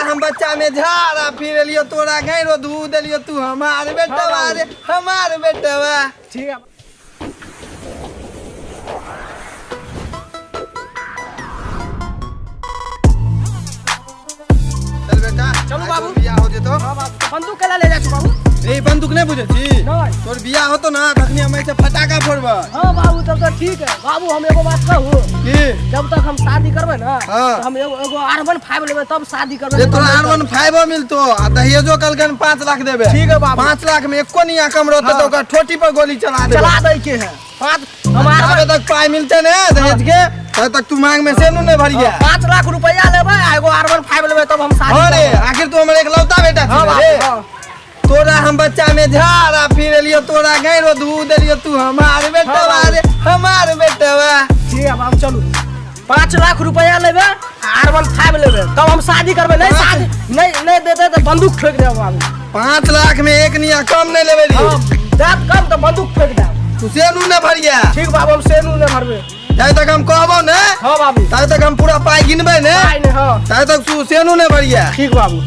हम बच्चा में झाड़ा फिर एलियो, तोरा गैरो धू देलियो, तू हमार बेटवा रे, हमार बेटवा। ठीक है। चल बेटा, चलू आइ बाबू। तोर बियाह हो जेतो। हाँ बाबू, तो बंदूक केला ले जा छी बाबू? रे बंदूक नहीं बुझे छी? नहीं। तोर बियाह होतो ना तखनी हम ऐसे फटाका फोड़बै। हाँ बाबू, तब तो ठीक है। बाबू, हम एगो बात कहू? की? जब तक हम शादी करबै ना, हाँ। तो हम एगो एगो R15 लेबै तब शादी करबै। रे तोरा R15 मिलतो आ दहेजो कहलकन 5 लाख देबे। ठीक है बाबू। 5 लाख में एको निया कम रहतो हाँ। तो ओकरा ठोटी पर गोली चला देबे। चला दै के है। पाँच हम आर ताबे तक पाई मिलते ने दहेज के, तब तक तू मांग में से नहीं भरिया। 5 लाख रुपया लेबै आ एगो R15 लेबै तब हम शादी हाँ रे, करबै। आखिर तू हमर एकलौता बेटा हाँ छी बाबू, रे। हाँ। तोरा हम बच्चा में झाड़ा फिर एलियो, तोरा गैरो धू देलियो, तू हमार बेटवा रे, हमार बेटवा। ठीक है बाबू, चलू। 5 लाख रुपया लेबै आ R15 लेबै तब हम शादी करबै। नहीं शादी नहीं नहीं देते तो बंदूक ठोक देब बाबू। 5 लाख में एक निया कम नहीं लेबे रे। हाँ, देब कम तो बंदूक फेंक देब। तू सेनू न भरिया। ठीक बाबू, हम सेनू नहीं भरबे। जाए तक हम कहबो ने, हाँ बाबू, ताबे तक हम पूरा पाई गिनबे ने, पाई ने, हाँ, ताबे तक तू सेनू नहीं भरिया। ठीक बाबू।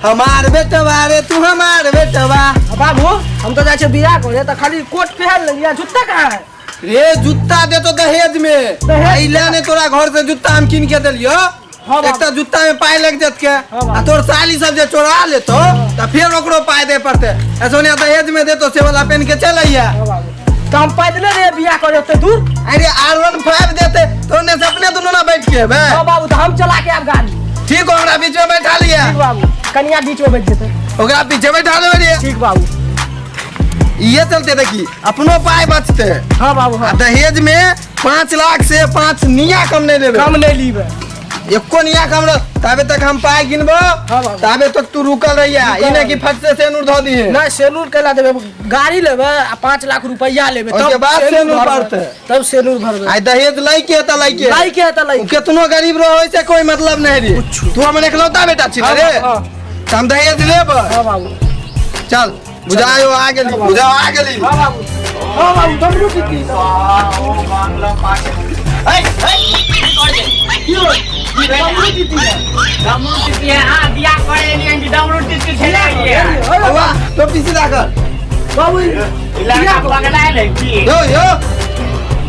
हमार बेटवा रे, तू हमार बेटवा। बाबू, हम तो जाइ छियै बियाह करे तऽ खाली कोट पहन लेलियै, जूता कहाँ है? रे जूता दे तो दहेज में। दहेज? अइला ने तोरा घर से जूता हम कीन के देलियो। हाँ बाबू। एकटा जूता में पाई लग जत के, हाँ बाबू। आ तोर साली सब जे चोरा लेतो त फिर ओकरो पाई दे पड़ते। ऐसो ने दहेज में दे तो से वाला पहन के चल अइया। हाँ बाबू, तऽ हम पैदले रे बियाह करे ओते दूर। अरे R15 देते तो ने से अपने दोनों ना बैठ के बे। हाँ बाबू, तऽ हम चला के आब गाड़ी। ठीक हो, हमरा बीच में बैठा लिया। ठीक बाबू, कनिया बीच में बैठ जेतै। ओकरा पीछे बैठा लेबे रे। ठीक बाबू। ये चलते देखी अपनो पाई बचते। हाँ बाबू, हाँ। आ दहेज में 5 लाख से 5 निया कम नहीं लेबे। कम नहीं लीबे। एको निया कम रह, ताबे तक हम पाई गिनबो, हाँ बाबू। ताबे तक तू रुकल रहिया। रुकल ई नहीं कि रहिया। फट से सेनूर धो दिए। नहीं, सेनूर केला देबे, गाड़ी लेबे आ 5 लाख रुपया लेबे, ओके तब बाद सेनूर भरबे। पड़ते। तब सेनूर भरबे। आई दहेज लै के त लै के। लै के त लै के। केतनो गरीब रहो से कोई मतलब नहीं रे। कुछो। तू हमर एकलौता बेटा छी हाँ रे। बाबू, हाँ। त हम दहेज लेब। हाँ बाबू। चल बुझायो आ गेली, बुझाओ आ गेली। हाँ बाबू, हाँ बाबू, डमरू पीती। डमरू पीती है। डमरू टिटी है, हाँ, बियाह करे एलियन की डमरू टिटी छेले है। बउआ, तो पीछे राखल। बाबू, लड़का पगला है की? यो यो,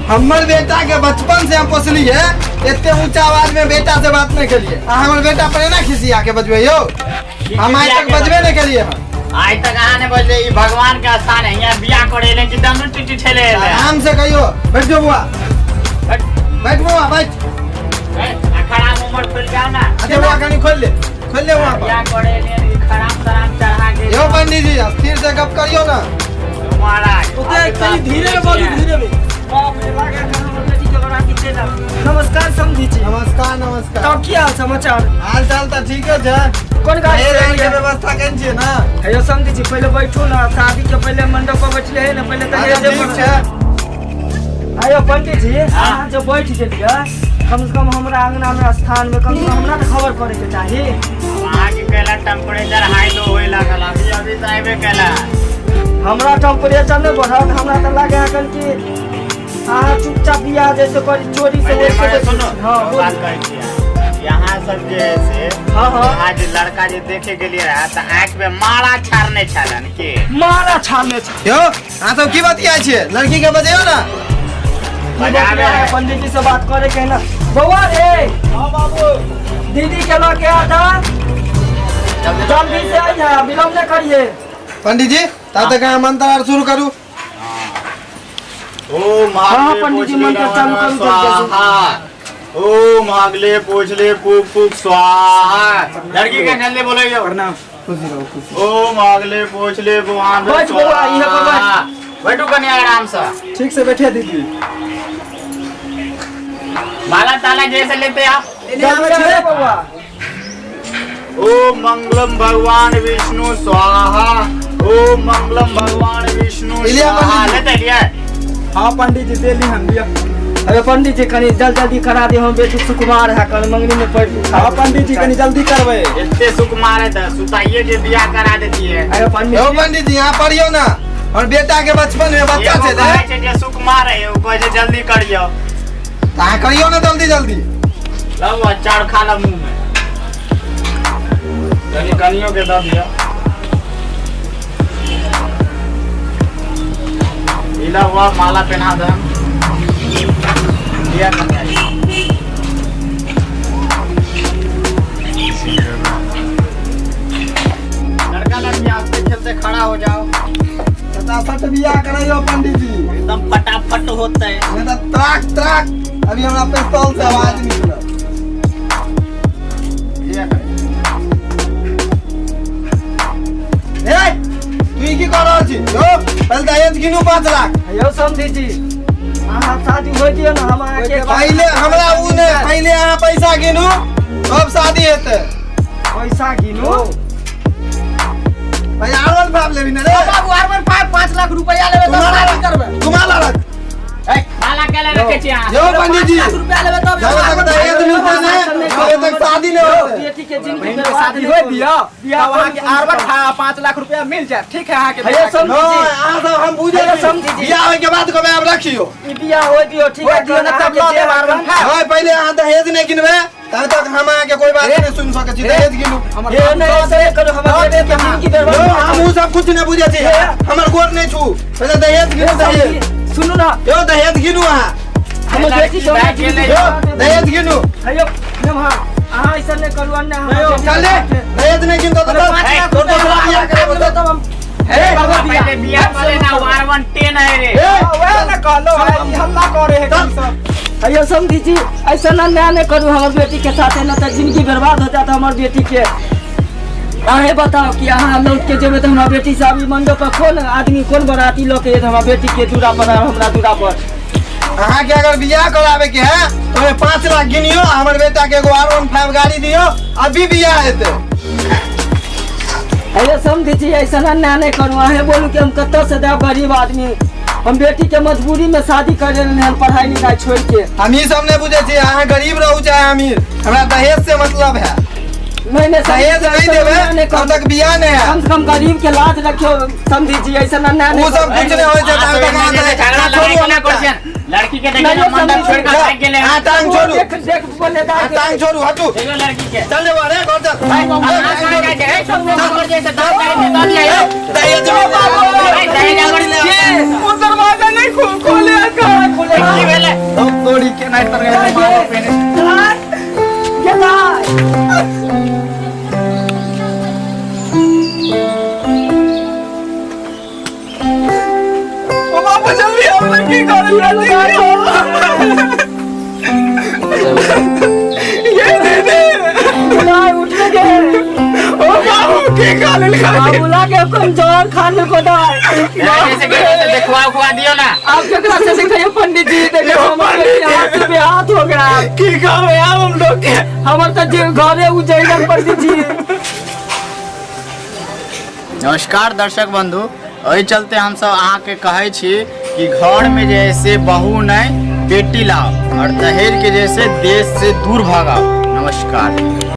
हमर बेटा के बचपन से हम पोसली है, एते ऊंचा आवाज में बेटा से बात नहीं करिए। आ हमर बेटा पर ना खिसिया के बजबे यो, हम आज तक बजबे नहीं करिए। आज तक अहाँ ने बजले, ई भगवान के स्थान है, यहाँ बियाह करे एलियन की डमरू टिटी छेले है। आराम से कहियो। बैठ जाओ बुआ, बैठ बुआ, बैठ। खराब उम्र खुल जाओ ना। अच्छा बुआ, कनी खोल ले, खोल ले वहाँ पर। बियाह करे एलियन की खराब शराब चढ़ा के। यो पंडित जी, स्थिर से गप करियो ना। महाराज, ओते कनी धीरे में बोलू, धीरे में। बाप रे, लागे हमर बेटी के बड़ा की चलि आब। नमस्कार समधी जी। नमस्कार, नमस्कार। तब की हाल समाचार? हाल चाल तऽ ठीके छै। कोन गाड़ी हे से रंग के एलियै? व्यवस्था केने छियै ना? हेयो समधी जी, पहिले बैठू ना, शादी के पहिले मंडप पर बैठले है ना, पहिले तऽ अच्छा, हे जे ठीक पर- छै। आयो पंडित जी, अहाँ जो बैठ गेलियै, कम से कम हमरा अंगना में स्थान में कम से कम हमरा तऽ खबर करे के चाही। अहाँके कैला टेम्परेचर हाई लो होए लागल, अभी अभी तऽ आबे कैला। हमरा टेम्परेचर नहि बढ़त, हमरा तऽ लागे अखन कि अहाँ चुपचाप बियाह जैसे करी, चोरी से पहिले वैसे पहिले करी। सुनो, हाँ, एगो बात बोलू। कहै छियै, यहाँ सब जे है से, हाँ, हाँ। यहाँ जे लड़का जे देखे गेलियै रहे तऽ आँखि में मारा छाड़ने छलन के? मारा छाड़ने छल। यौ, अहाँ सब की बतियाइ छियै? लड़की के बजैयौ ना। बजाबे है। पंडित जी से बात करे के है ना। बौआ रे। हाँ बाबू। दीदी के लऽ के आता, जल्दी से आइए, विलम्ब नहीं करिए। पंडित जी, तब तक अहाँ मंत्र आर शुरू करू। ओम हाँ, आगले पंडित जी, पोछले मंत्र चालू करू जल्दी से। स्वाहा। ओम आगले पोछले फूक फूक स्वाहा। लड़की के जल्दी बोलो यो। प्रणाम। खुशी रहू, खुशी। ओम आगले पोछले बुआन बैठ बौआ, इहे पर बैठ। बैठू कनी आराम से। ठीक से बैठे दीदी। माला ताला जैसे लेते आप। जल्दी से बौआ। ओम मंगलम भगवान विष्णु स्वाहा। ओम मंगलम भगवान विष्णु इलिया स्वाहा। पंडित जी। लेते लिए। हाँ पंडित जी, देली हम लिया। अरे पंडित जी, कनी जल्दी जल्दी करा दे, हम बेटी सुकुमार है, कल मंगनी में पड़। हाँ पंडित जी, कनी जल्दी करबै। एते सुकुमार है त सुताइए के बियाह करा देती है। अरे पंडित यौ जी, पंडित जी, यहाँ पढ़ियौ ना, और बेटा के बचपन में बच्चा एगो छै कहै छै जे सुकुमार है, एगो कहै छै जल्दी करियौ। तऽ अहाँ करियौ ना जल्दी जल्दी। लब चाउर खा लब मुंह में। कनी कनियो के दऽ दिअ। इला हुआ माला पहना दे लिया कन्या लड़का लड़की आते खेलते खड़ा हो जाओ। फटाफट बियाह करैयो पंडित जी, एकदम फटाफट होता है, नहीं तो त्राक त्राक अभी हमरा पिस्तौल से आवाज निकलत। ए तू ई की कर रहल छी? यो पहिले दहेज गिनू 5 लाख। यौ समधी जी, अहाँ शादी होइ दियौ ने, हम अहाँके पहिले हमरा उ ने, पहिले अहाँ पैसा गिनू तब शादी हेतै। पैसा गिनू? भाई आर वन फाइव लेबी ने रे बाबू, आर वन फाइव 5 लाख रुपया लेबै तब शादी करबै। तुम्हारा रख। ए, माला के रखे छी अहाँ? यो पंडित जी, लाख रुपया लेबै तब जब तक दहेज मिलतै ने तब तक शादी नहि होतै। बेटी के जिंदगी बहिन के बर्बाद शादी नहि होय करू। दिअ बियाह तब अहाँके करू। आर वन 5 लाख रुपया मिल जायत, ठीक है? अहाँके हे बेटा के। समधी जी, नहि, अहाँ सब हम बुझै हे छी। समधी जी। बियाह होय के बाद कहबै आब रखियो। ई बियाह होय दियौ, ठीक होय है? दियौ ने तब लऽ लेब आर वन फाइव। नहि, पहिले अहाँ दहेज नहि गिनबै तब तक हम अहाँके कोई बात नहि सुनि सकै छी। दहेज गिनू। हमर हे नहि, ऐसे नहि करू, हमर बेटी के जिंदगी बर्बाद यौ, नहि हम करू। उ सब कुछ नहि बुझै छी, हमर गोर नहि छू, पहिले दहेज गिनू। दहेज समधी, सुनू ना। यौ, दहेज गिनू अहाँ। हमर बेटी के भाग गेलै। यौ, दहेज गिनू। हे यौ, नमहर, अहाँ ऐसा नहि करू, अन्य हमर बेटी चल ले, दहेज नहि गिनतो तऽ पाँच लाख तोर रुपया दोसरा बियाह करेबो लेबै तब हम। हे बाबा, पहिले बियाह करे ना, आर वन 10 है रे। ए, वएह ने कहलहुँ है, ई हल्ला करे है की सब। अयो समधी जी, ऐसा अन्याय नहीं करू हमर बेटी के साथ, ना तो जिंदगी बर्बाद हो जाता हमर बेटी के। अहें बताओ कि अहाँ लौट के जेबै तऽ हमरा बेटी से अभी मंडप पर कोन आदमी, कोन बराती लऽ के एत हमरा बेटी के दूरा पर और हमरा दूरा पर? अहाँके अगर बियाह कराबे के है तो ओहिमे 5 लाख गिनियो, हमर बेटा के एगो आर वन फाइव गाड़ी दियो, अभी बियाह हेतै। अरे समधी जी, ऐसा अन्याय नहीं करू। अहें बोलू कि हम कतऽ से देब? गरीब आदमी हम, बेटी के मजबूरी में शादी कर लेने हन पढ़ाई लिखाई छोड़ के। हम ई सब नहि बुझै छी, अहाँ गरीब रहू चाहे अमीर, हमरा दहेज से मतलब है। नहीं नहीं, समधी दहेज जी, नहीं ऐसा अन्याय देबै नहीं तब करू। तक बियाह नहि है। कम से कम गरीब के लाज रखियो समधी जी, ऐसा अन्याय ओ नहीं सब करू। कुछ नहि होइ छै तब तक अहाँ झगड़ा दहेज लड़ाई छोड़ू। केना करै छियन? लड़की के देखिए ना, मंडप छोड़ के भाग गेलै। अहाँ टांग छोड़ू। देख देख बोले अहाँ टांग छोड़ू, हटू। देखो लड़की के। चल जेबो रे घर, चल। अहाँ कहाँ जाइ छै? ए, सब लोग मर जाइ छै, 10 तारीख के दऽ दिया यौ। दहेज ए, दहेज अगर ओ दरवाजा नहीं खोले खोले। की भेलै? तब तोड़ी के नहीं तर गए माला पहने। ओ बाबू, जल्दी हम लोग की करे ये दीदी? उठने के ओ बाबू, की कर बाबूला के कमजोर खाने को दाय। जैसे कि ऐसे देखवा उखवा दियो ना। आप केकरा से देखियो पंडित जी? देखियो, हमर बेटी हाथ पे हाथ हो गया। की कहबै आब हम लोग के? हमर तऽ जे घरे उजड़ गेल पंडित जी। नमस्कार दर्शक बंधु, एहि चलते हमसब अहाँके कहै छी कि घरमे जे है से बहू नहि बेटी लाओ और दहेज के जे है से देश से दूर भगाओ। नमस्कार।